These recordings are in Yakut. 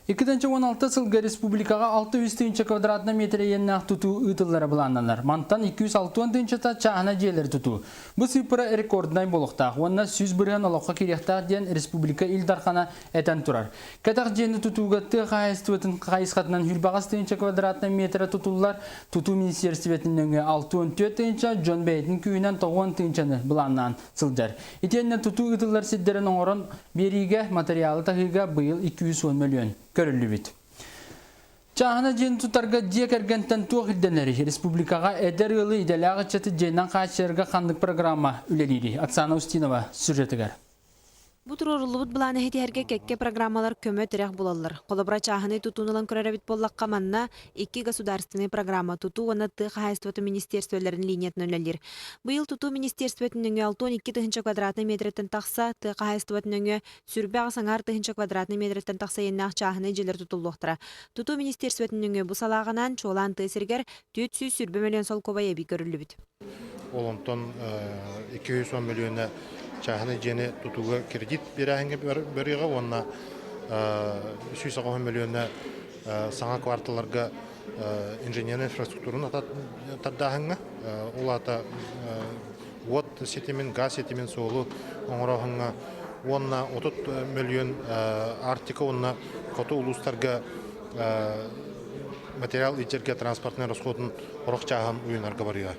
2016 сылга республикаҕа 600 тыһыынча квадратнай метр иэннээх тутуу ыытыллара былааннанар. Мантан 260 тыһыынчата чааһынай дьиэлэри тутуу. Бу сыыппара рекорднай буолуохтаах уонна 100% олоххо киириэхтээх диэн республика Ил Дархана этэн турар. Кэтэх дьиэни тутууга тыа хаһаайыстыбатын хайысхатынан 28 тыһыынча квадратнай метрэ тутуллар. Тутуу министиэристибэтин нөҥүө 64 тыһыынча дьон бэйэтин күүһүнэн 90 тыһыынчаны былааннаан сылдьар. Итиэннэ тутуу ыытыллар сирдэрин оҥорон биэриигэ, матырыйаалы таһыыга быйыл 210 мөлүйүөн көрүллүбүт. Чааһына дьиэни тутарга дьиэ кэргэнтэн туох ирдэнэрий? Республикаҕа эдэр ыалы идэлээх ыччаты дьиэнэн хааччыйарга ханнык программа үлэлиирий? Оксана Устинова сюжетыгар. Бу туруоруллубут былааны ситиһэргэ кэккэ программалар көмө-тирэх булаллар. Холобура, чааһынай тутууну ылан көрөр эбит буоллахха, манна икки государственнай программа тутуу уонна тыа хаһаайыстыбатын министиэрстибэлэрин линиятынан үлэлиир. Быйыл тутуу министиэрстибэтин нөҥүө 62 тыһыынча квадратнай миэтэрэттэн тахса, тыа хаһаайыстыбатын нөҥүө 28 аҥаар тыһыынча квадратнай миэтэрэттэн тахса иэннээх чааһынай дьиэлэр тутуллуохтара. Тутуу министиэрстибэтин нөҥүө бу салааҕынаан, чуолаан тыа сиригэр 420 мөлүйүөн солкуобай эбии көрүллүбүт. Ол онтон 210 мөлүйүөнэ чааһынай дьиэни тутууга кредит биэрээһиҥҥэ барыаҕа уонна 190 мөлүйүөнэ саҥа кварталларга инженернай инфраструктураны тардааһыҥҥа, ол аата уот ситимин, газ ситимин суолу оҥорооһуҥҥа уонна 30 мөлүйүөн Арктика уонна хоту улуустарга материал илдьэргэ транспортнай расходун орох чааһын уйунарга барыа.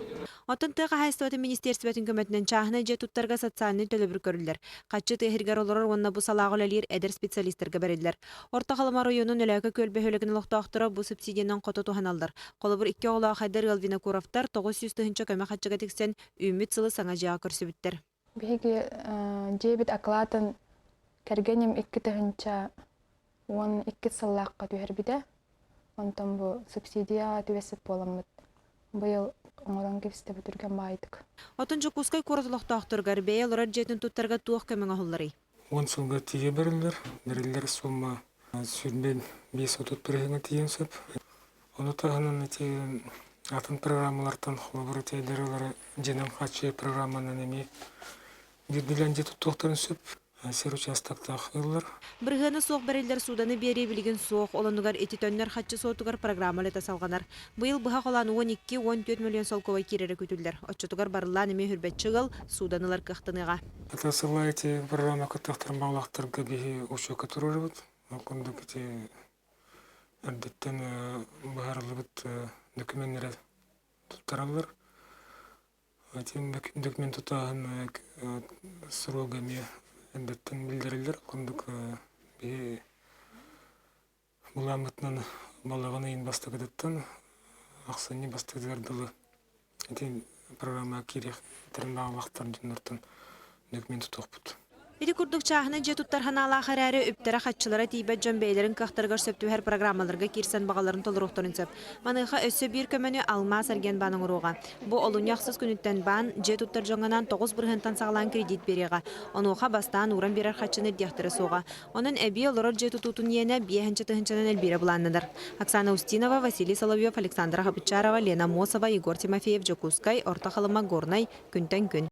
Оттон тыа хаһаайыстыбатын министиэрстибэтин көмөтүнэн чааһынай дьиэ туттарга социальнай төлөбүр көрүллэр. Хаччы тыа иһигэр олорор уонна бу салааҕа үлэлиир эдэр специалистарга бэриллэр. Орто Халыма оройуонун Өлөөкө күөл бөһүөлэгин олохтоохторо бу субсидиянан хото туһаналлар. Холобур, икки оҕолоох эдэр ыал Винокуровтар 900 тыһыынча көмө хаччыга тиксэн, үүммүт сылы саҥа дьиэҕэ көрсүбүттэр. Биһиги дьиэбит акылаатын кэргэним 2012 сыллаахха түһэрбитэ. Онтон бу субсидияҕа түбэспит буоламмыт, быйыл оҥорон кэбистэбит түргэн баайдык. Оттон Дьокуускай куорат олохтоохторугар бэйэ олорор дьиэтин туттарга туох көмө оҥоһулларый? 10 сылга тиийэ бэриллэр. Бэриллэр сумма 25-30 бырыһыаҥҥа тиийэн сөп. Ону таһынан ити атын программалартан холобур ити эдэр ыаллары дьиэнэн хааччыйар программанан эмиэ биирдиилээн дьиэ туттуохтарын сөп. Сир участоктаах ыаллар. Бырыһыана суох бэриллэр сууданы биэрии билигин суох, ол оннугар ити төннөр хаччы суотугар программа үлэтэ салҕанар. Быйыл быһа холоон 12-14 мөлүйүөн солкуобай киирэрэ күүтүллэр. Оччотугар барыллаан эмиэ үрбэччи ыал суудан ылар кыахтаныаҕа. Это сылла эти программа кыттыахтарын баҕалаахтарга биһи учуокка туруорабыт. Ол курдук ити эрдэттэн быһаарыллыбыт докуменнары туттараллар. Документ тутааһын срога эмиэ эрдэттэн биллэриллэр. Курдук биһи былааммытынан балаҕан ыйын бастакытыттан ахсынньы бастакытыгар дылы ити программаҕа киириэхтэрин баҕалаахтар дьоннортон документ тутуохпут. Ити курдук чааһынай дьиэ туттар санаалаах эрээри, үптэрэ-хаччылара тиийбэт дьон бэйэлэрин кыахтарыгар сөп түбэһэр программаларга киирсэн баҕаларын толоруохтарын сөп. Маныаха өссө биир көмөнү Алмаас эргиэн баан оҥоруоҕа. Бу олунньу ахсыс күнүттэн баан дьиэ туттар дьоҥҥо анаан 9 бырыһыантан саҕалаан кредит биэриэҕэ. Онуоха бастаан ууран биэрэр харчыны ирдиэхтэрэ суоҕа. Онон эбии олорор дьиэ тутуутун иэнэ биэһинчэ тыһыынчанан элбиирэ былааннанар. Оксана Устинова, Василий Соловьев, Александра Хабычарова, Лена Мосова, Егор Тимофеев, Дьокуускай, Орто Халыма, Горнай, Күнтэн күн.